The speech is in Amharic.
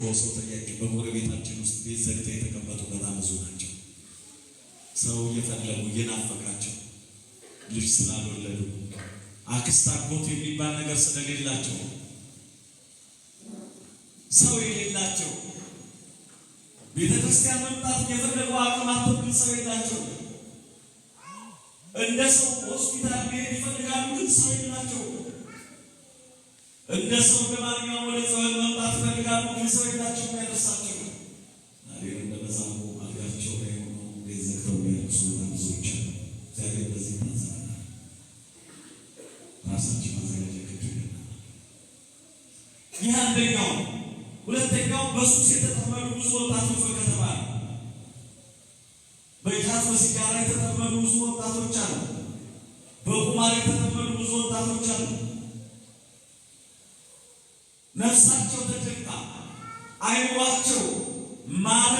ሰው ጠያቂ በጎረቤታችን ውስጥ ቤት ዘግተው የተቀመጡ በጣም ብዙ ናቸው። ሰው እየፈለጉ እየናፈቃቸው ልጅ ስላልወለዱ፣ አክስት አጎት የሚባል ነገር ስለሌላቸው፣ ሰው የሌላቸው፣ ቤተ ክርስቲያን መምጣት እየፈለጉ አቅም አጥተው ግን ሰው የላቸው። እንደ ሰው ሆስፒታል መሄድ ይፈልጋሉ፣ ግን ሰው የላቸው። እንደ ሰው እንደ ማንኛውም ወደ ጸበል መምጣት ይፈልጋሉ፣ ግን ሰው የላቸው የሚያደርሳቸው። ዛሬ እንደ መዛሙር አልጋቸው ላይ ሆነው ቤት ዘግተው የሚያለቅሱ በጣም ብዙዎች አሉ። እግዚአብሔር በዚህ ይታዘበናል። ራሳችን ማዘጋጀት ግድ ይለናል። ይህ አንደኛው። ሁለተኛው በሱስ የተጠመዱ ብዙ ወጣቶች በከተማ አሉ። በጫት በሲጋራ የተጠመዱ ብዙ ወጣቶች አሉ። በቁማር የተጠመዱ ብዙ ወጣቶች አሉ። ነፍሳቸው ተጨንቃ አይምሯቸው ማረፍ